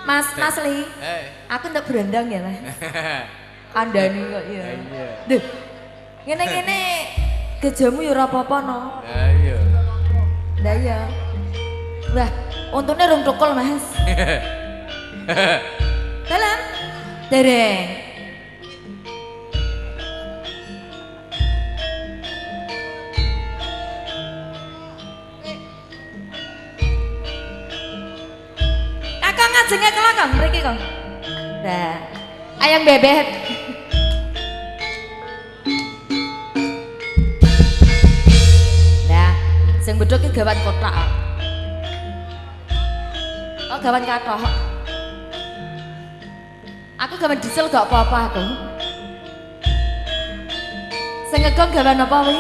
Mas, Mas Li. Aku untuk berandang ya, Mas. Kandhani kok ya. Iya. Duh. Ngene-ngene gejamu ya ora apa-apa no. Lah iya. Lah iya. Wah, untune rung tukul, Mas. Dalam. Dereng. Kakak ngajenge kula Kang, mriki Kang. Nah, ayam bebek. Nah, sing bedhok ki gawan kotak. Oh, gawan kathok. Aku gawan diesel gak apa-apa aku. Sing ngegong gawan apa wi?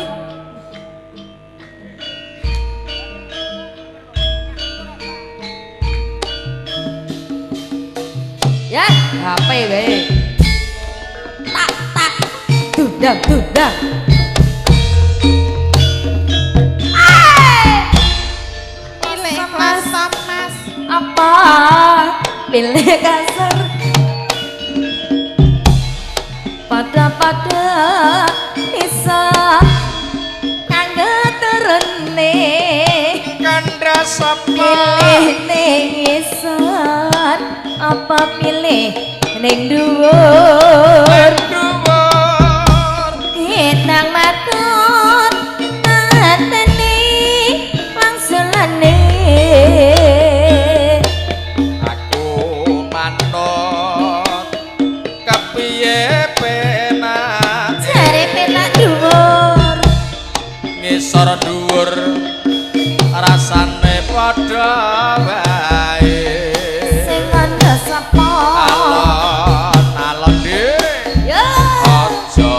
Ya, HP wae. Tak tak. Dundang dundang. Pilih kelas Mas. Apa? Pilih kasur. Pada-pada bisa kanggo turune. Kandha sapa? Pilih ning isor apa pilih ning dhuwur? Dhuwur. Kinang matur atene wangsulane. Aku manut kepiye penak? Jare penak dhuwur. Ngisor dhuwur rasane padha wae. Sing kandha sapa? Alon-alon dik. Yo. Aja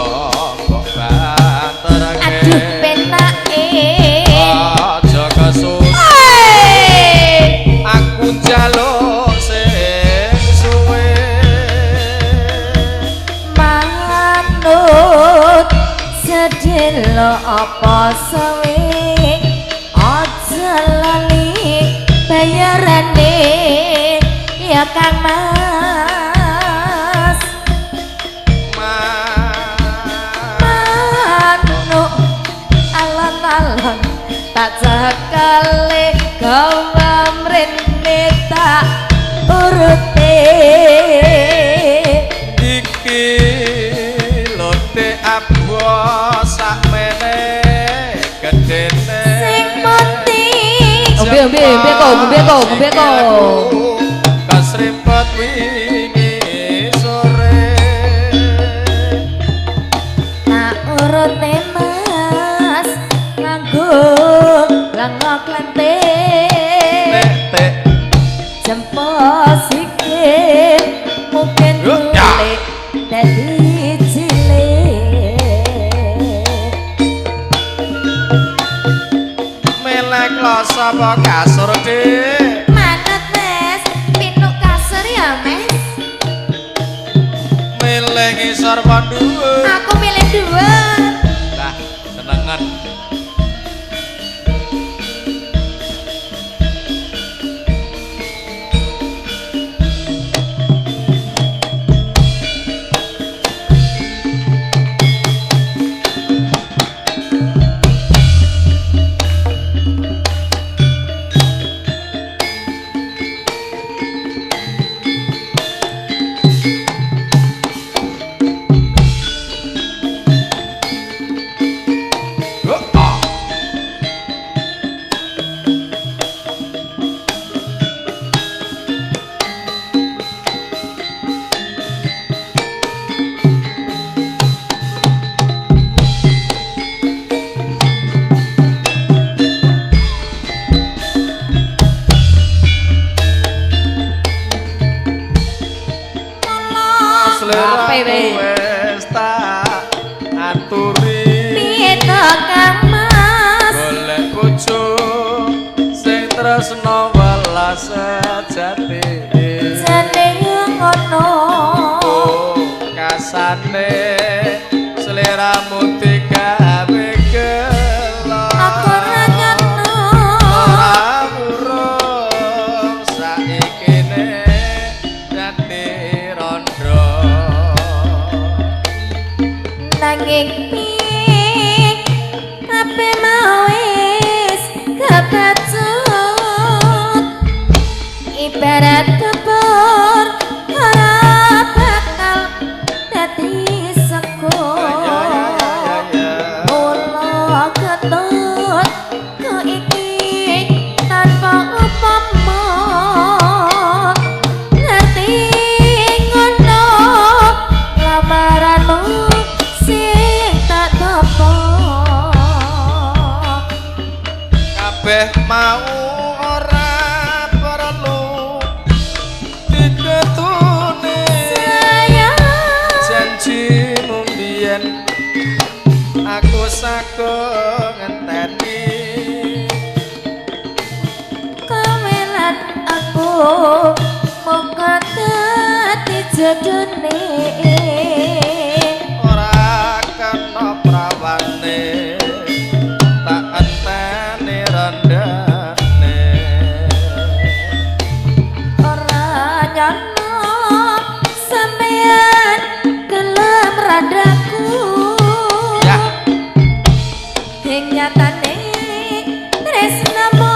mbok banterke. Aduh penake. Aja kesusu. Hey! Aku njaluk sing suwe. Manut sedelo apa suwe? Aja lali bayarane ya Kang Mas. Manuk alon-alon tak cekale gawa mrene tak urute. Iki lote aboh sakmene gedene. Sing penting ombe ombe ombe kok ombe kok ombe kok. Kasrempet wingi sore. Tak urute Mas nganggo lenga klentik. Tek Jempol sikil mungkin Yo, ya. cilik dadi cilik. Melek los apa kasur dik? Manut Mas, pinuk kasur ya Mas. Milih ngisor apa dhuwur? Aku milih dhuwur. Lah, senengan. Yo, ah. HP wae. Wis tak aturi. Piye to Kang Mas? Golek bojo sing tresno welas sejati. Jane ngono. Oh, kasane seleramu digawe gelo. Aku ora ngono. Ora murung saikine Nanging piye kabeh mau wis kebacut, ibarat bubur ora bakal dadi sego. Ula ketut ku iki tanpa upama, ngerti ngono lamaranmu sing tak topo. Kabeh mau ora perlu diketune. Sayang, janjimu mbiyen aku sago ngenteni. Kowe lan aku mongko dadi jodone. Ora kena prawane, tak enteni randane. Ora nyono sampeyan gelem randaku. Ya. Ing nyatane tresnamu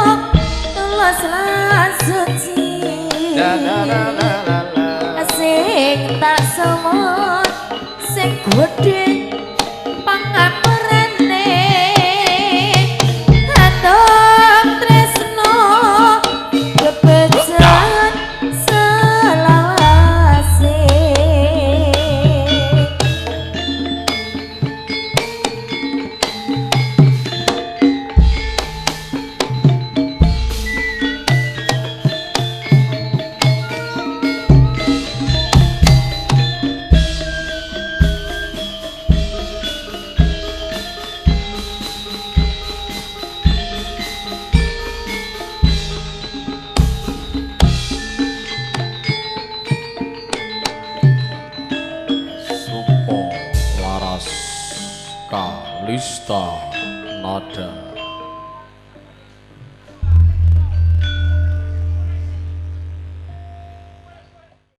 tulus lan suci. La la la la la la. Sing tak suwun sing gedhe pangapurane, andong tresno kebejan selawase. Supo Laras Kalista Nada.